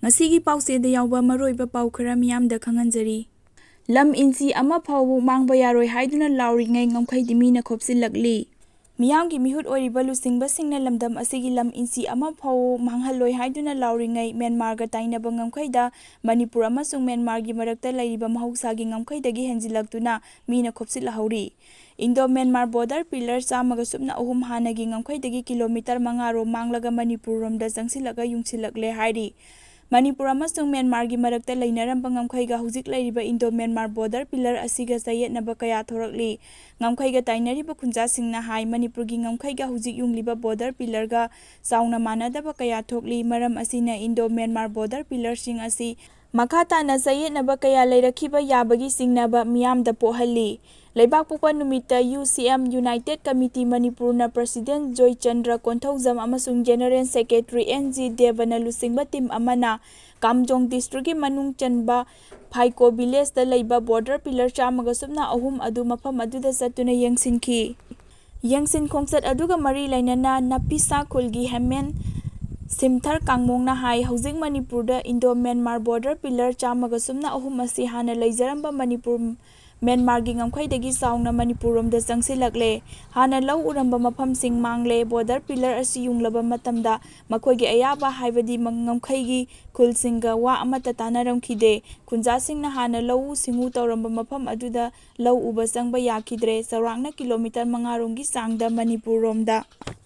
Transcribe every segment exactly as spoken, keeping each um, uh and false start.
ꯃꯁꯤꯒꯤ ꯄꯥꯎꯆꯦꯗ ꯌꯥꯎꯕ ꯃꯔꯨꯑꯣꯏꯕ ꯄꯥꯎ ꯈꯔ ꯃꯤꯌꯥꯝꯗ ꯈꯪꯍꯟꯖꯔꯤ꯫ ꯂꯝ ꯏꯟꯆꯤ ꯑꯃ ꯐꯥꯎꯕ ꯃꯥꯡꯕ ꯌꯥꯔꯣꯏ ꯍꯥꯏꯗꯨꯅ ꯂꯥꯎꯔꯤꯉꯩ ꯉꯝꯈꯩꯗꯤ ꯃꯤꯅ ꯈꯣꯞꯆꯤꯜꯂꯛꯂꯤ꯫ ꯃꯤꯌꯥꯝꯒꯤ ꯃꯤꯍꯨꯠ ꯑꯣꯏꯔꯤꯕ ꯂꯨꯆꯤꯡꯕꯁꯤꯡꯅ ꯂꯝꯗꯝ ꯑꯁꯤꯒꯤ ꯂꯝ ꯏꯟꯆꯤ ꯑꯃ ꯐꯥꯎ ꯃꯥꯡꯍꯜꯂꯣꯏ ꯍꯥꯏꯗꯨꯅ ꯂꯥꯎꯔꯤꯉꯩ ꯃ꯭ꯌꯥꯟꯃꯥꯔꯒ ꯇꯥꯏꯅꯕ ꯉꯝꯈꯩꯗ ꯃꯅꯤꯄꯨꯔ ꯑꯃꯁꯨꯡ ꯃ꯭ꯌꯥꯟꯃꯥꯔꯒꯤ ꯃꯔꯛꯇ ꯂꯩꯔꯤꯕ ꯃꯍꯧꯁꯥꯒꯤ ꯉꯝꯈꯩꯗꯒꯤ ꯍꯦꯟꯖꯤꯜꯂꯛꯇꯨꯅ ꯃꯤꯅ ꯈꯣꯞꯆꯤꯜꯍꯧꯔꯤ꯫ ꯏꯟꯗꯣ ꯃ꯭ꯌꯥꯟꯃꯥꯔ ꯕꯣꯔꯗꯔ ꯄꯤꯂꯔ ꯆꯥꯝꯃꯒ ꯁꯨꯞꯅ ꯑꯍꯨꯝ ꯍꯥꯟꯅꯒꯤ ꯉꯝꯈꯩꯗꯒꯤ ꯀꯤꯂꯣꯃꯤꯇꯔ ꯃꯉꯥ ꯔꯣꯝ ꯃꯥꯡꯂꯒ ꯃꯅꯤꯄꯨꯔ ꯔꯣꯝꯗ ꯆꯪꯁꯤꯜꯂꯒ ꯌꯨꯡꯁꯤꯜꯂꯛꯂꯦ ꯍꯥꯏꯔꯤ꯫ ꯃꯅꯤꯄꯨꯔ ꯑꯃꯁꯨꯡ ꯃ꯭ꯌꯥꯟꯃꯥꯔꯒꯤ ꯃꯔꯛꯇ ꯂꯩꯅꯔꯝꯕ ꯉꯝꯈꯩꯒ ꯍꯧꯖꯤꯛ ꯂꯩꯔꯤꯕ ꯏꯟꯗꯣ ꯃ꯭ꯌꯥꯟꯃꯥꯔ ꯕꯣꯔꯗꯔ ꯄꯤꯂꯔ ꯑꯁꯤꯒ ꯆꯌꯦꯠꯅꯕ ꯀꯌꯥ ꯊꯣꯔꯛꯂꯤ꯫ ꯉꯝꯈꯩꯒ ꯇꯥꯏꯅꯔꯤꯕ ꯈꯨꯟꯖꯥꯁꯤꯡꯅ ꯍꯥꯏ, ꯃꯅꯤꯄꯨꯔꯒꯤ ꯉꯝꯈꯩꯒ ꯍꯧꯖꯤꯛ ꯌꯨꯡꯂꯤꯕ ꯕꯣꯔꯗꯔ ꯄꯤꯂꯔꯒ ꯆꯥꯎꯅ ꯃꯥꯟꯅꯗꯕ ꯀꯌꯥ ꯊꯣꯛꯂꯤ꯫ ꯃꯔꯝ ꯑꯁꯤꯅ ꯏꯟꯗꯣ ꯃ꯭ꯌꯥꯟꯃꯥꯔ ꯕꯣꯔꯗꯔ ꯄꯤꯂꯔꯁꯤꯡ ꯑꯁꯤ ꯃꯈꯥ ꯇꯥꯅ ꯆꯌꯦꯠꯅꯕ ꯀꯌꯥ ꯂꯩꯔꯛꯈꯤꯕ ꯌꯥꯕꯒꯤ ꯆꯤꯡꯅꯕ ꯃꯤꯌꯥꯝꯗ ꯄꯣꯛꯍꯜꯂꯤ꯫ ꯂꯩꯕꯥꯛꯄꯣꯛꯄ ꯅꯨꯃꯤꯠꯇ ꯌꯨ ꯁꯤ ꯑꯦꯝ ꯌꯨꯅꯥꯏꯇꯦꯠ ꯀꯃꯤꯇꯤ ꯃꯅꯤꯄꯨꯔꯅ ꯄ꯭ꯔꯁꯤꯗꯦꯟ ꯖꯣꯏꯆꯟꯗ꯭ꯔ ꯀꯣꯟꯊꯧꯖꯝ ꯑꯃꯁꯨꯡ ꯖꯦꯅꯔꯦꯜ ꯁꯦꯀ꯭ꯔꯦꯇꯔꯤ ꯑꯦꯟ ꯖꯤ ꯗꯦꯕꯅ ꯂꯨꯆꯤꯡꯕ ꯇꯤꯝ ꯑꯃꯅ ꯀꯥꯝꯖꯣꯡ ꯗꯤꯁꯇ꯭ꯔꯤꯛꯀꯤ ꯃꯅꯨꯡ ꯆꯟꯕ ꯐꯥꯏꯀꯣ ꯚꯤꯂꯦꯖꯇ ꯂꯩꯕ ꯕꯣꯔꯗꯔ ꯄꯤꯂꯔ ꯆꯥꯝꯃꯒ ꯁꯨꯞꯅ ꯑꯍꯨꯝ ꯑꯗꯨ ꯃꯐꯝ ꯑꯗꯨꯗ ꯆꯠꯇꯨꯅ ꯌꯦꯡꯁꯤꯟꯈꯤ꯫ ꯌꯦꯡꯁꯤꯟ ꯈꯣꯡꯆꯠ ꯑꯗꯨꯒ ꯃꯔꯤ ꯂꯩꯅꯅ ꯅꯥꯄꯤꯁꯥ ꯈꯨꯜꯒꯤ ꯍꯦꯃꯦꯟ ꯁꯤꯝꯊꯔ ꯀꯥꯡꯃꯣꯡꯅ ꯍꯥꯏ, ꯍꯧꯖꯤꯛ ꯃꯅꯤꯄꯨꯔꯗ ꯏꯟꯗꯣ ꯃ꯭ꯌꯥꯟꯃꯥꯔ ꯕꯣꯔꯗꯔ ꯄꯤꯂꯔ ꯆꯥꯝꯃꯒ ꯁꯨꯞꯅ ꯑꯍꯨꯝ ꯑꯁꯤ ꯍꯥꯟꯅ ꯂꯩꯖꯔꯝꯕ ꯃꯅꯤꯄꯨꯔ ꯃ꯭ꯌꯥꯟꯃꯥꯔꯒꯤ ꯉꯝꯈꯩꯗꯒꯤ ꯆꯥꯎꯅ ꯃꯅꯤꯄꯨꯔ ꯔꯣꯝꯗ ꯆꯪꯁꯤꯜꯂꯛꯂꯦ꯫ ꯍꯥꯟꯅ ꯂꯧ ꯎꯔꯝꯕ ꯃꯐꯝꯁꯤꯡ ꯃꯥꯡꯂꯦ꯫ ꯕꯣꯔꯗꯔ ꯄꯤꯂꯔ ꯑꯁꯤ ꯌꯨꯡꯂꯕ ꯃꯇꯝꯗ ꯃꯈꯣꯏꯒꯤ ꯑꯌꯥꯕ, ꯍꯥꯏꯕꯗꯤ ꯃ-, ꯉꯝꯈꯩꯒꯤ ꯈꯨꯜꯁꯤꯡꯒ ꯋꯥ ꯑꯃꯠꯇ ꯇꯥꯅꯔꯝꯈꯤꯗꯦ꯫ ꯈꯨꯟꯖꯥꯁꯤꯡꯅ ꯍꯥꯟꯅ ꯂꯧꯎ ꯁꯤꯡꯎ ꯇꯧꯔꯝꯕ ꯃꯐꯝ ꯑꯗꯨꯗ ꯂꯧ ꯎꯕ ꯆꯪꯕ ꯌꯥꯈꯤꯗ꯭ꯔꯦ꯫ ꯆꯥꯎꯔꯥꯛꯅ ꯀꯤꯂꯣꯃꯤꯇꯔ ꯃꯉꯥ ꯔꯣꯝꯒꯤ ꯆꯥꯡꯗ ꯃꯅꯤꯄꯨꯔ ꯔꯣꯝꯗ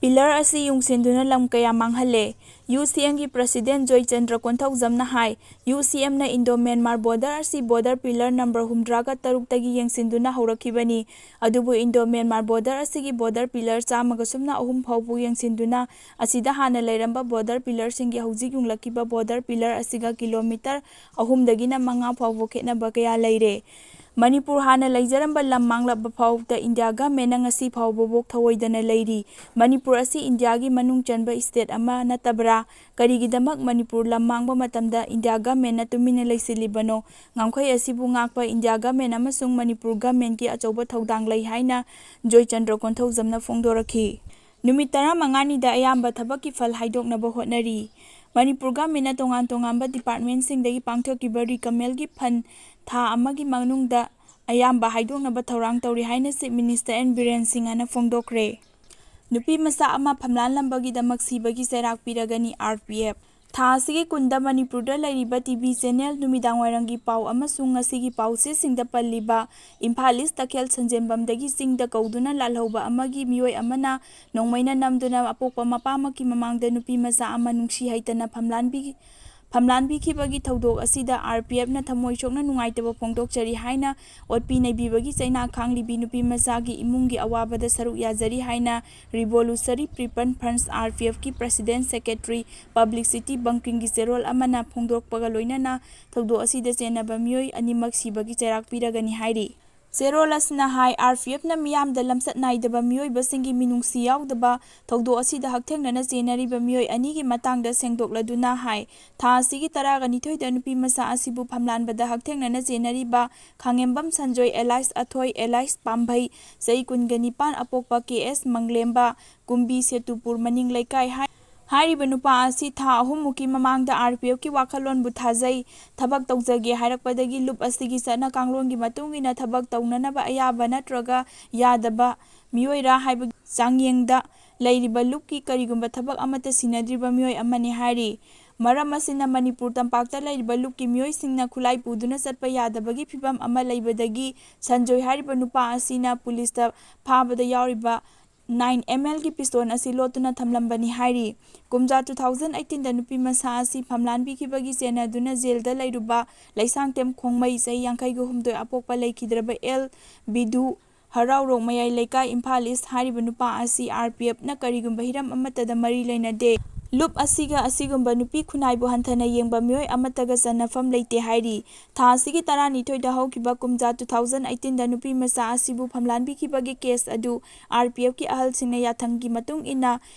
ꯄꯤꯂꯔ ꯑꯁꯤ ꯌꯨꯡꯁꯤꯟꯗꯨꯅ ꯂꯝ ꯀꯌꯥ ꯃꯥꯡꯍꯜꯂꯦ꯫ ꯌꯨ ꯁꯤ ꯑꯦꯝꯒꯤ ꯄ꯭ꯔꯁꯤꯗꯦꯟ ꯖꯣꯏꯆꯟꯗ꯭ꯔ ꯀꯣꯟꯊꯧꯖꯝꯅ ꯍꯥꯏ, ꯌꯨ ꯁꯤ ꯑꯦꯝꯅ ꯏꯟꯗꯣ ꯃ꯭ꯌꯥꯟꯃꯥꯔ ꯕꯣꯔꯗꯔ ꯑꯁꯤ ꯕꯣꯔꯗꯔ ꯄꯤꯂꯔ ꯅꯝꯕꯔ ꯍꯨꯝꯗ꯭ꯔꯥꯒ ꯇꯔꯨꯛꯇꯒꯤ ꯌꯦꯡꯁꯤꯟꯗꯨꯅ ꯍꯧꯔꯛꯈꯤꯕꯅꯤ꯫ ꯑꯗꯨꯕꯨ ꯏꯟꯗꯣ ꯃ꯭ꯌꯥꯟꯃꯥꯔ ꯕꯣꯔꯗꯔ ꯑꯁꯤꯒꯤ ꯕꯣꯔꯗꯔ ꯄꯤꯂꯔ ꯆꯥꯝꯃꯒ ꯁꯨꯞꯅ ꯑꯍꯨꯝ ꯐꯥꯎꯕ ꯌꯦꯡꯁꯤꯟꯗꯨꯅ ꯑꯁꯤꯗ ꯍꯥꯟꯅ ꯂꯩꯔꯝꯕ ꯕꯣꯔꯗꯔ ꯄꯤꯂꯔꯁꯤꯡꯒꯤ ꯍꯧꯖꯤꯛ ꯌꯨꯡꯂꯛꯈꯤꯕ ꯕꯣꯔꯗꯔ ꯄꯤꯂꯔ ꯑꯁꯤꯒ ꯀꯤꯂꯣꯃꯤꯇꯔ ꯑꯍꯨꯝꯗꯒꯤꯅ ꯃꯉꯥ ꯐꯥꯎꯕ ꯈꯦꯠꯅꯕ ꯀꯌꯥ ꯂꯩꯔꯦ꯫ ꯃꯅꯤꯄꯨꯔ ꯍꯥꯟꯅ ꯂꯩꯖꯔꯝꯕ ꯂꯝ ꯃꯥꯡꯂꯛꯄ ꯐꯥꯎꯕꯗ ꯏꯟꯗꯤꯌꯥ ꯒꯃꯦꯟꯅ ꯉꯁꯤ ꯐꯥꯎꯕ ꯊꯧꯑꯣꯏꯗꯅ ꯂꯩꯔꯤ꯫ ꯃꯅꯤꯄꯨꯔ ꯑꯁꯤ ꯏꯟꯗꯤꯌꯥꯒꯤ ꯃꯅꯨꯡ ꯆꯟꯕ ꯁ꯭ꯇꯦꯠ ꯑꯃ ꯅꯠꯇꯕ꯭ꯔꯥ? ꯀꯔꯤꯒꯤꯗꯃꯛ ꯃꯅꯤꯄꯨꯔ ꯂꯝ ꯃꯥꯡꯕ ꯃꯇꯝꯗ ꯏꯟꯗꯤꯌꯥ ꯒꯃꯦꯟꯅ ꯇꯨꯃꯤꯟꯅ ꯂꯩꯁꯤꯜꯂꯤꯕꯅꯣ? ꯉꯝꯈꯩ ꯑꯁꯤꯕꯨ ꯉꯥꯛꯄ ꯏꯟꯗꯤꯌꯥ ꯒꯃꯦꯟ ꯑꯃꯁꯨꯡ ꯃꯅꯤꯄꯨꯔ ꯒꯃꯦꯟꯒꯤ ꯑꯆꯧꯕ ꯊꯧꯗꯥꯡ ꯂꯩ ꯍꯥꯏꯅ ꯖꯣꯏꯆꯟꯗ꯭ꯔ ꯀꯣꯟꯊꯧꯖꯝꯅ ꯐꯣꯡꯗꯣꯔꯛꯈꯤ꯫ ꯅꯨꯃꯤꯠ ꯇꯔꯥꯃꯉꯥꯅꯤꯗ ꯑꯌꯥꯝꯕ ꯊꯕꯛꯀꯤ ꯐꯜ ꯍꯥꯏꯗꯣꯛꯅꯕ ꯍꯣꯠꯅꯔꯤ꯫ ꯃꯅꯤꯄꯨꯔ ꯒꯚꯔꯟꯃꯦꯟꯠꯅ ꯇꯣꯉꯥꯟ ꯇꯣꯉꯥꯟꯕ ꯗꯤꯄꯥꯔꯠꯃꯦꯟꯠꯁꯤꯡꯗꯒꯤ ꯄꯥꯡꯊꯣꯛꯈꯤꯕ ꯔꯤꯀꯃꯦꯜꯒꯤ ꯐꯟ ꯊꯥ ꯑꯃꯒꯤ ꯃꯅꯨꯡꯗ ꯑꯌꯥꯝꯕ ꯍꯥꯏꯗꯣꯛꯅꯕ ꯊꯧꯔꯥꯡ ꯇꯧꯔꯤ ꯍꯥꯏꯅ ꯆꯤꯐ ꯃꯤꯅꯤꯁꯇꯔ ꯑꯦꯟ ꯕꯤꯔꯦꯟ ꯁꯤꯡꯍꯅ ꯐꯣꯡꯗꯣꯛꯈ꯭ꯔꯦ꯫ ꯅꯨꯄꯤ ꯃꯆꯥ ꯑꯃ ꯐꯝꯂꯥꯟꯂꯝꯕꯒꯤꯗꯃꯛ ꯁꯤꯕꯒꯤ ꯆꯩꯔꯥꯛ ꯄꯤꯔꯒꯅꯤ ꯑꯥꯔ ꯄꯤ ꯑꯦꯐ꯫ ꯊꯥ ꯑꯁꯤꯒꯤ ꯀꯨꯟꯗ ꯃꯅꯤꯄꯨꯔꯗ ꯂꯩꯔꯤꯕ ꯇꯤ ꯚꯤ ꯆꯦꯅꯦꯜ ꯅꯨꯃꯤꯗꯥꯡꯋꯥꯏꯔꯝꯒꯤ ꯄꯥꯎ ꯑꯃꯁꯨꯡ ꯉꯁꯤꯒꯤ ꯄꯥꯎꯆꯦꯁꯤꯡꯗ ꯄꯜꯂꯤꯕ ꯏꯝꯐꯥꯜ ꯏꯁ ꯇꯈꯦꯜ ꯁꯟꯖꯦꯟꯕꯝꯗꯒꯤ ꯆꯤꯡꯗ ꯀꯧꯗꯨꯅ ꯂꯥꯜꯍꯧꯕ ꯑꯃꯒꯤ ꯃꯤꯑꯣꯏ ꯑꯃꯅ ꯅꯣꯡꯃꯩꯅ ꯅꯝꯗꯨꯅ ꯑꯄꯣꯛꯄ ꯃꯄꯥꯃꯛꯀꯤ ꯃꯃꯥꯡꯗ ꯅꯨꯄꯤ ꯃꯆꯥ ꯑꯃ ꯅꯨꯡꯁꯤ ꯍꯩꯇꯅ ꯐꯝꯂꯥꯟꯕꯤ-, ꯐꯝꯂꯥꯟꯕꯤꯈꯤꯕꯒꯤ ꯊꯧꯗꯣꯛ ꯑꯁꯤꯗ ꯑꯥꯔ ꯄꯤ ꯑꯦꯐꯅ ꯊꯃꯣꯏ ꯁꯣꯛꯅ ꯅꯨꯡꯉꯥꯏꯇꯕ ꯐꯣꯡꯗꯣꯛꯆꯔꯤ ꯍꯥꯏꯅ ꯑꯣꯠꯄꯤ ꯅꯩꯕꯤꯕꯒꯤ ꯆꯩꯅꯥ ꯈꯥꯡꯂꯤꯕꯤ ꯅꯨꯄꯤ ꯃꯆꯥꯒꯤ ꯏꯃꯨꯡꯒꯤ ꯑꯋꯥꯕꯗ ꯁꯔꯨꯛ ꯌꯥꯖꯔꯤ ꯍꯥꯏꯅ revolutionary people front, R P ꯑꯦꯐꯀꯤ ꯄ꯭ꯔꯁꯤꯗꯦꯟꯠ, ꯁꯦꯀ꯭ꯔꯦꯇꯔꯤ, ꯄꯕ꯭ꯂꯤꯁꯤꯇꯤ ꯕꯪꯀꯤꯝꯒꯤ ꯆꯦꯔꯣꯜ ꯑꯃꯅ ꯐꯣꯡꯗꯣꯛꯄꯒ ꯂꯣꯏꯅꯅ ꯊꯧꯗꯣꯛ ꯑꯁꯤꯗ ꯆꯦꯟꯅꯕ ꯃꯤꯑꯣꯏ ꯑꯅꯤꯃꯛ ꯁꯤꯕꯒꯤ ꯆꯩꯔꯥꯛ ꯄꯤꯔꯒꯅꯤ ꯍꯥꯏꯔꯤ꯫ ꯆꯦꯔꯣꯜ ꯑꯁꯤꯅ ꯍꯥꯏ, ꯑꯥꯔ ꯄꯤ ꯑꯦꯐꯅ ꯃꯤꯌꯥꯝꯗ ꯂꯝꯆꯠ ꯅꯥꯏꯗꯕ ꯃꯤꯑꯣꯏꯕꯁꯤꯡꯒꯤ ꯃꯤꯅꯨꯡꯁꯤ ꯌꯥꯎꯗꯕ ꯊꯧꯗꯣꯛ ꯑꯁꯤꯗ ꯍꯛꯊꯦꯡꯅꯅ ꯆꯦꯟꯅꯔꯤꯕ ꯃꯤꯑꯣꯏ ꯑꯅꯤꯒꯤ ꯃꯇꯥꯡꯗ ꯁꯦꯡꯗꯣꯛꯂꯗꯨꯅ ꯍꯥꯏ, ꯊꯥ ꯑꯁꯤꯒꯤ ꯇꯔꯥꯒ ꯅꯤꯊꯣꯏꯗ ꯅꯨꯄꯤ ꯃꯆꯥ ꯑꯁꯤꯕꯨ ꯐꯝꯂꯥꯟꯕꯗ ꯍꯛꯊꯦꯡꯅꯅ ꯆꯦꯟꯅꯔꯤꯕ ꯈꯥꯉꯦꯝꯕꯝ ꯁꯟꯖꯣꯏ ꯑꯦꯂꯥꯏꯁ ꯑꯊꯣꯏ ꯑꯦꯂꯥꯏꯁ ꯄꯥꯝꯚꯩ, ꯆꯍꯤ ꯀꯨꯟꯒ ꯅꯤꯄꯥꯟ, ꯑꯄꯣꯛꯄ ꯀꯦ ꯑꯦꯁ ꯃꯪꯂꯦꯝꯕ, ꯀꯨꯝꯕꯤ ꯁꯦꯇꯨꯄꯨꯔ ꯃꯅꯤꯡ ꯂꯩꯀꯥꯏ ꯍꯥꯏ-, ꯍꯥꯏꯔꯤꯕ ꯅꯨꯄꯥ ꯑꯁꯤ ꯊꯥ ꯑꯍꯨꯝꯃꯨꯛꯀꯤ ꯃꯃꯥꯡꯗ ꯑꯥꯔ ꯄꯤ ꯑꯦꯐꯀꯤ ꯋꯥꯈꯜꯂꯣꯟꯕꯨ ꯊꯥꯖꯩ, ꯊꯕꯛ ꯇꯧꯖꯒꯦ ꯍꯥꯏꯔꯛꯄꯗꯒꯤ ꯂꯨꯞ ꯑꯁꯤꯒꯤ ꯆꯠꯅ ꯀꯥꯡꯂꯣꯟꯒꯤ ꯃꯇꯨꯡ ꯏꯟꯅ ꯊꯕꯛ ꯇꯧꯅꯅꯕ ꯑꯌꯥꯕ ꯅꯠꯇ꯭ꯔꯒ ꯌꯥꯗꯕ ꯃꯤꯑꯣꯏꯔꯥ ꯍꯥꯏꯕꯒꯤ ꯆꯥꯡꯌꯦꯡꯗ ꯂꯩꯔꯤꯕ ꯂꯨꯞꯀꯤ ꯀꯔꯤꯒꯨꯝꯕ ꯊꯕꯛ ꯑꯃꯠꯇ ꯁꯤꯟꯅꯗ꯭ꯔꯤꯕ ꯃꯤꯑꯣꯏ ꯑꯃꯅꯤ ꯍꯥꯏꯔꯤ꯫ ꯃꯔꯝ ꯑꯁꯤꯅ ꯃꯅꯤꯄꯨꯔ ꯇꯝꯄꯥꯛꯇ ꯂꯩꯔꯤꯕ ꯂꯨꯞꯀꯤ ꯃꯤꯑꯣꯏꯁꯤꯡꯅ ꯈꯨꯠꯂꯥꯏ ꯄꯨꯗꯨꯅ ꯆꯠꯄ ꯌꯥꯗꯕꯒꯤ ꯐꯤꯚꯝ ꯑꯃ ꯂꯩꯕꯗꯒꯤ ꯁꯟꯖꯣꯏ ꯍꯥꯏꯔꯤꯕ ꯅꯨꯄꯥ ꯑꯁꯤꯅ ꯄꯨꯂꯤꯁꯇ ꯐꯥꯕꯗ ꯌꯥꯎꯔꯤꯕ ꯅꯥꯏꯟ ꯑꯦꯝ ꯑꯦꯜꯒꯤ ꯄꯤꯁꯇꯣꯟ ꯑꯁꯤ ꯂꯣꯠꯇꯨꯅ ꯊꯝꯂꯝꯕꯅꯤ ꯍꯥꯏꯔꯤ꯫ ꯀꯨꯝꯖꯥ ꯇꯨ ꯊꯥꯎꯖꯟ ꯑꯩꯠꯇꯤꯟꯗ ꯅꯨꯄꯤ ꯃꯆꯥ ꯑꯁꯤ ꯐꯝꯂꯥꯟꯕꯤꯈꯤꯕꯒꯤ ꯆꯦꯟꯅꯗꯨꯅ ꯖꯦꯜꯗ ꯂꯩꯔꯨꯕ ꯂꯩꯁꯥꯡꯊꯦꯝ ꯈꯣꯡꯃꯩ, ꯆꯍꯤ ꯌꯥꯡꯈꯩꯒ ꯍꯨꯝꯗꯣꯏ, ꯑꯄꯣꯛꯄ ꯂꯩꯈꯤꯗ꯭ꯔꯕ ꯑꯦꯜ ꯕꯤꯗꯨ, ꯍꯔꯥꯎꯔꯣꯛ ꯃꯌꯥꯏ ꯂꯩꯀꯥꯏ, ꯏꯝꯐꯥꯜ ꯏꯁ ꯍꯥꯏꯔꯤꯕ ꯅꯨꯄꯥ ꯑꯁꯤ ꯑꯥꯔ ꯄꯤ ꯑꯦꯐꯅ ꯀꯔꯤꯒꯨꯝꯕ ꯍꯤꯔꯝ ꯑꯃꯠꯇꯗ ꯃꯔꯤ ꯂꯩꯅꯗꯦ꯫ ꯂꯨꯞ ꯑꯁꯤꯒ ꯑꯁꯤꯒꯨꯝꯕ ꯅꯨꯄꯤ ꯈꯨꯟꯅꯥꯏꯕꯨ ꯍꯟꯊꯅ ꯌꯦꯡꯕ ꯃꯤꯑꯣꯏ ꯑꯃꯠꯇꯒ ꯆꯟꯅꯐꯝ ꯂꯩꯇꯦ ꯍꯥꯏꯔꯤ꯫ ꯊꯥ ꯑꯁꯤꯒꯤ ꯇꯔꯥꯅꯤꯊꯣꯏꯗ ꯍꯧꯈꯤꯕ ꯀꯨꯝꯖꯥ ꯇꯨ ꯊꯥꯎꯖꯟ ꯑꯩꯠꯇꯤꯟꯗ ꯅꯨꯄꯤ ꯃꯆꯥ ꯑꯁꯤꯕꯨ ꯐꯝꯂꯥꯟꯕꯤꯈꯤꯕꯒꯤ ꯀꯦꯁ ꯑꯗꯨ ꯑꯥꯔ ꯄꯤ ꯑꯦꯐꯀꯤ ꯑꯍꯜꯁꯤꯡꯅ ꯌꯥꯊꯪꯒꯤ ꯃꯇꯨꯡ ꯏꯟꯅ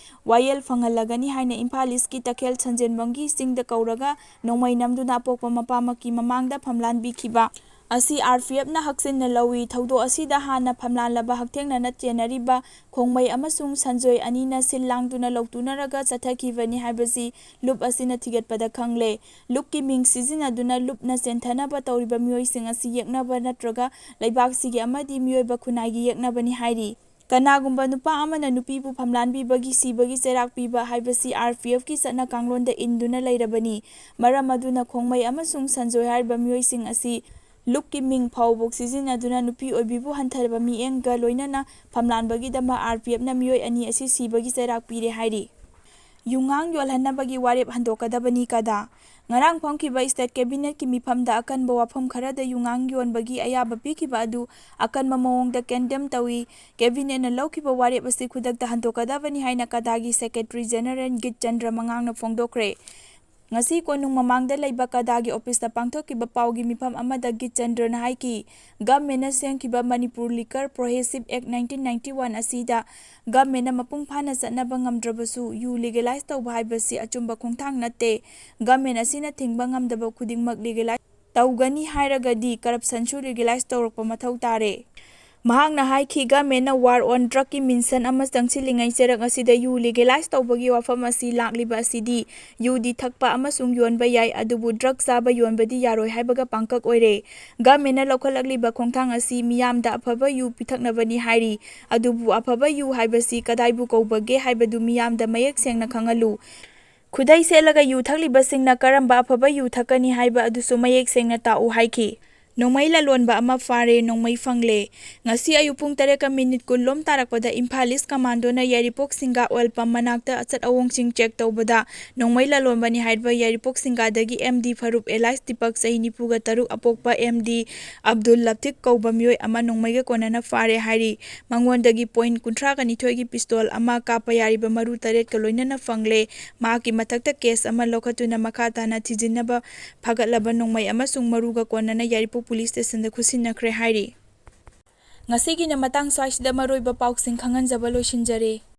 ꯋꯥꯌꯦꯜ ꯐꯪꯍꯜꯂꯒꯅꯤ ꯍꯥꯏꯅ ꯏꯝꯐꯥꯜ ꯏꯁꯀꯤ ꯇꯈꯦꯜ ꯁꯟꯖꯦꯟꯕꯝꯒꯤ ꯆꯤꯡꯗ ꯀꯧꯔꯒ ꯅꯣꯡꯃꯩ ꯅꯝꯗꯨꯅ ꯑꯄꯣꯛꯄ ꯃꯄꯥꯃꯛꯀꯤ ꯃꯃꯥꯡꯗ ꯐꯝꯂꯥꯟꯕꯤꯈꯤꯕ ꯑꯁꯤ ꯑꯥꯔ ꯄꯤ ꯑꯦꯐꯅ ꯍꯛꯆꯤꯟꯅ ꯂꯧꯏ꯫ ꯊꯧꯗꯣꯛ ꯑꯁꯤꯗ ꯍꯥꯟꯅ ꯐꯝꯂꯥꯟꯂꯕ ꯍꯛꯊꯦꯡꯅꯅ ꯆꯦꯟꯅꯔꯤꯕ ꯈꯣꯡꯃꯩ ꯑꯃꯁꯨꯡ ꯁꯟꯖꯣꯏ ꯑꯅꯤꯅ ꯁꯤꯜ ꯂꯥꯡꯗꯨꯅ ꯂꯧꯇꯨꯅꯔꯒ ꯆꯠꯊꯈꯤꯕꯅꯤ ꯍꯥꯏꯕꯁꯤ ꯂꯨꯞ ꯑꯁꯤꯅ ꯊꯤꯒꯠꯄꯗ ꯈꯪꯂꯦ꯫ ꯂꯨꯞꯀꯤ ꯃꯤꯡ ꯁꯤꯖꯤꯟꯅꯗꯨꯅ ꯂꯨꯞꯅ ꯆꯦꯟꯊꯅꯕ ꯇꯧꯔꯤꯕ ꯃꯤꯑꯣꯏꯁꯤꯡ ꯑꯁꯤ ꯌꯦꯛꯅꯕ ꯅꯠꯇ꯭ꯔꯒ ꯂꯩꯕꯥꯛꯁꯤꯒꯤ ꯑꯃꯗꯤ ꯃꯤꯑꯣꯏꯕ ꯈꯨꯟꯅꯥꯏꯒꯤ ꯌꯦꯛꯅꯕꯅꯤ ꯍꯥꯏꯔꯤ꯫ ꯀꯅꯥꯒꯨꯝꯕ ꯅꯨꯄꯥ ꯑꯃꯅ ꯅꯨꯄꯤꯕꯨ ꯐꯝꯂꯥꯟꯕꯤꯕꯒꯤ ꯁꯤꯕꯒꯤ ꯆꯩꯔꯥꯛ ꯄꯤꯕ ꯍꯥꯏꯕꯁꯤ ꯑꯥꯔ ꯄꯤ ꯑꯦꯐꯀꯤ ꯆꯠꯅ ꯀꯥꯡꯂꯣꯟꯗ ꯏꯟꯗꯨꯅ ꯂꯩꯔꯕꯅꯤ꯫ ꯃꯔꯝ ꯑꯗꯨꯅ ꯈꯣꯡꯃꯩ ꯑꯃꯁꯨꯡ ꯁꯟꯖꯣꯏ ꯍꯥꯏꯔꯤꯕ ꯃꯤꯑꯣꯏꯁꯤꯡ ꯑꯁꯤ ꯂꯨꯞꯀꯤ ꯃꯤꯡ ꯐꯥꯎꯕꯣꯛ ꯁꯤꯖꯤꯟꯅꯗꯨꯅ ꯅꯨꯄꯤ ꯑꯣꯏꯕꯤꯕꯨ ꯍꯟꯊꯔꯕ ꯃꯤꯠꯌꯦꯡꯒ ꯂꯣꯏꯅꯅ ꯐꯝꯂꯥꯟꯕꯒꯤꯗꯃꯛ ꯑꯥꯔ ꯄꯤ ꯑꯦꯐꯅ ꯃꯤꯑꯣꯏ ꯑꯅꯤ ꯑꯁꯤ ꯁꯤꯕꯒꯤ ꯆꯩꯔꯥꯛ ꯄꯤꯔꯦ ꯍꯥꯏꯔꯤ꯫ ꯌꯨꯉꯥꯡ ꯌꯣꯜꯍꯟꯅꯕꯒꯤ ꯋꯥꯔꯦꯞ ꯍꯟꯗꯣꯛꯀꯗꯕꯅꯤ ꯀꯗꯥ꯫ ꯉꯔꯥꯡ ꯐꯝꯈꯤꯕ ꯁ꯭ꯇꯦꯠ ꯀꯦꯕꯤꯅꯦꯠꯀꯤ ꯃꯤꯐꯝꯗ ꯑꯀꯟꯕ ꯋꯥꯐꯝ ꯈꯔꯗ ꯌꯨꯉꯥꯡ ꯌꯣꯟꯕꯒꯤ ꯑꯌꯥꯕ ꯄꯤꯈꯤꯕ ꯑꯗꯨ ꯑꯀꯟꯕ ꯃꯑꯣꯡꯗ ꯀꯦꯟꯗꯦꯝ ꯇꯧꯏ꯫ ꯀꯦꯕꯤꯅꯦꯠꯅ ꯂꯧꯈꯤꯕ ꯋꯥꯔꯦꯞ ꯑꯁꯤ ꯈꯨꯗꯛꯇ ꯍꯟꯗꯣꯛꯀꯗꯕꯅꯤ ꯍꯥꯏꯅ ꯀꯗꯥꯒꯤ ꯁꯦꯀ꯭ꯔꯦꯇꯔꯤ ꯖꯦꯅꯔꯦꯜ ꯒꯤꯠ ꯆꯟꯗ꯭ꯔ ꯃꯉꯥꯡꯅ ꯐꯣꯡꯗꯣꯛꯈ꯭ꯔꯦ꯫ ꯉꯁꯤ ꯀꯣꯅꯨꯡ ꯃꯃꯥꯡꯗ ꯂꯩꯕ ꯀꯗꯥꯒꯤ ꯑꯣꯐꯤꯁꯇ ꯄꯥꯡꯊꯣꯛꯈꯤꯕ ꯄꯥꯎꯒꯤ ꯃꯤꯐꯝ ꯑꯃꯗ ꯒꯤꯠ ꯆꯟꯗ꯭ꯔꯅ ꯍꯥꯏꯈꯤ, ꯒꯚꯔꯟꯃꯦꯟꯠꯅ ꯁꯦꯝꯈꯤꯕ ꯃꯅꯤꯄꯨꯔ ꯂꯤꯀꯔ ꯄ꯭ꯔꯣꯍꯤꯁꯤꯞ ꯑꯦꯛ ꯅꯥꯏꯟꯇꯤꯟ ꯅꯥꯏꯟꯇꯤ ꯋꯥꯟ ꯑꯁꯤꯗ ꯒꯚꯔꯟꯃꯦꯟꯠꯅ ꯃꯄꯨꯡ ꯐꯥꯅ ꯆꯠꯅꯕ ꯉꯝꯗ꯭ꯔꯕꯁꯨ ꯌꯨ ꯂꯤꯒꯦꯂꯥꯏꯖ ꯇꯧꯕ ꯍꯥꯏꯕꯁꯤ ꯑꯆꯨꯝꯕ ꯈꯣꯡꯊꯥꯡ ꯅꯠꯇꯦ꯫ ꯒꯚꯔꯟꯃꯦꯟꯠ ꯑꯁꯤꯅ ꯊꯤꯡꯕ ꯉꯝꯗꯕ ꯈꯨꯗꯤꯡꯃꯛ ꯂꯤꯒꯦꯂꯥꯏꯖ ꯇꯧꯒꯅꯤ ꯍꯥꯏꯔꯒꯗꯤ ꯀꯔꯞꯁꯟꯁꯨ ꯂꯤꯒꯦꯂꯥꯏꯖ ꯇꯧꯔꯛꯄ ꯃꯊꯧ ꯇꯥꯔꯦ꯫ ꯃꯍꯥꯛꯅ ꯍꯥꯏꯈꯤ, ꯒꯚꯔꯟꯃꯦꯟꯠꯅ ꯋꯥꯔ ꯑꯣꯟ ꯗ꯭ꯔꯒꯀꯤ ꯃꯤꯁꯟ ꯑꯃ ꯆꯪꯁꯤꯜꯂꯤꯉꯩ ꯆꯩꯔꯛ ꯑꯁꯤꯗ ꯌꯨ ꯂꯤꯒꯦꯂꯥꯏꯖ ꯇꯧꯕꯒꯤ ꯋꯥꯐꯝ ꯑꯁꯤ ꯂꯥꯛꯂꯤꯕ ꯑꯁꯤꯗꯤ ꯌꯨꯗꯤ ꯊꯛꯄ ꯑꯃꯁꯨꯡ ꯌꯣꯟꯕ ꯌꯥꯏ, ꯑꯗꯨꯕꯨ ꯗ꯭ꯔꯒ ꯆꯥꯕ ꯌꯣꯟꯕꯗꯤ ꯌꯥꯔꯣꯏ ꯍꯥꯏꯕꯒ ꯄꯥꯡꯀꯛ ꯑꯣꯏꯔꯦ꯫ ꯒꯚꯔꯟꯃꯦꯟꯠꯅ ꯂꯧꯈꯠꯂꯛꯂꯤꯕ ꯈꯣꯡꯊꯥꯡ ꯑꯁꯤ ꯃꯤꯌꯥꯝꯗ ꯑꯐꯕ ꯌꯨ ꯄꯤꯊꯛꯅꯕꯅꯤ ꯍꯥꯏꯔꯤ꯫ ꯑꯗꯨꯕꯨ ꯑꯐꯕ ꯌꯨ ꯍꯥꯏꯕꯁꯤ ꯀꯗꯥꯏꯕꯨ ꯀꯧꯕꯒꯦ ꯍꯥꯏꯕꯗꯨ ꯃꯤꯌꯥꯝꯗ ꯃꯌꯦꯛ ꯁꯦꯡꯅ ꯈꯪꯍꯜꯂꯨ꯫ ꯈꯨꯗꯩ ꯁꯦꯠꯂꯒ ꯌꯨ ꯊꯛꯂꯤꯕꯁꯤꯡꯅ ꯀꯔꯝꯕ ꯑꯐꯕ ꯌꯨ ꯊꯛꯀꯅꯤ ꯍꯥꯏꯕ ꯑꯗꯨꯁꯨ ꯃꯌꯦꯛ ꯁꯦꯡꯅ ꯇꯥꯛꯎ ꯍꯥꯏꯈꯤ꯫ ꯅꯣꯡꯃꯩ ꯂꯂꯣꯟꯕ ꯑꯃ ꯐꯥꯔꯦ, ꯅꯣꯡꯃꯩ ꯐꯪꯂꯦ꯫ ꯉꯁꯤ ꯑꯌꯨꯛ ꯄꯨꯡ ꯇꯔꯦꯠꯀ ꯃꯤꯅꯤꯠ ꯀꯨꯟ ꯂꯣꯝ ꯇꯥꯔꯛꯄꯗ ꯏꯝꯐꯥꯜ ꯏꯁ ꯀꯃꯥꯟꯗꯣꯅ ꯌꯥꯏꯔꯤꯄꯣꯛ ꯁꯤꯡꯒꯥ ꯑꯣꯏꯜ ꯄꯝ ꯃꯅꯥꯛꯇ ꯑꯆꯠ ꯑꯋꯣꯡꯁꯤꯡ ꯆꯦꯛ ꯇꯧꯕꯗ ꯅꯣꯡꯃꯩ ꯂꯂꯣꯟꯕꯅꯤ ꯍꯥꯏꯔꯤꯕ ꯌꯥꯏꯔꯤꯄꯣꯛ ꯁꯤꯡꯒꯥꯗꯒꯤ M D Faruk alias Deepak ꯆꯍꯤ ꯅꯤꯐꯨꯒ ꯇꯔꯨꯛ ꯑꯄꯣꯛꯄ ꯑꯦꯝ ꯗꯤ ꯑꯕꯗꯨꯜ ꯂꯇꯤꯐ ꯀꯧꯕ ꯃꯤꯑꯣꯏ ꯑꯃ ꯅꯣꯡꯃꯩꯒ ꯀꯣꯟꯅꯅ ꯐꯥꯔꯦ ꯍꯥꯏꯔꯤ꯫ ꯃꯉꯣꯟꯗꯒꯤ ꯄꯣꯏꯟꯠ ꯀꯨꯟꯊ꯭ꯔꯥꯒ ꯅꯤꯊꯣꯏꯒꯤ ꯄꯤꯁꯇꯣꯜ ꯑꯃ, ꯀꯥꯞꯄ ꯌꯥꯔꯤꯕ ꯃꯔꯨ ꯇꯔꯦꯠꯀ ꯂꯣꯏꯅꯅ ꯐꯪꯂꯦ꯫ ꯃꯍꯥꯛꯀꯤ ꯃꯊꯛꯇ ꯀꯦꯁ ꯑꯃ ꯂꯧꯈꯠꯇꯨꯅ ꯃꯈꯥ ꯇꯥꯅ ꯊꯤꯖꯤꯟꯅꯕ ꯐꯥꯒꯠꯂꯕ ꯅꯣꯡꯃꯩ ꯑꯃꯁꯨꯡ ꯃꯔꯨꯒ ꯀꯣꯟꯅꯅ ꯌꯥꯏꯔꯤꯄꯣꯛ ꯄꯨꯂꯤꯁ ꯁ꯭ꯇꯦꯁꯟꯗ ꯈꯨꯠꯁꯤꯟꯅꯈ꯭ꯔꯦ ꯍꯥꯏꯔꯤ꯫ ꯉꯁꯤꯒꯤꯅ ꯃꯇꯥꯡ ꯁ꯭ꯋꯥꯏꯁꯤꯗ꯫ ꯃꯔꯨꯑꯣꯏꯕ ꯄꯥꯎꯁꯤꯡ ꯈꯪꯍꯟꯖꯕ ꯂꯣꯏꯁꯤꯟꯖꯔꯦ꯫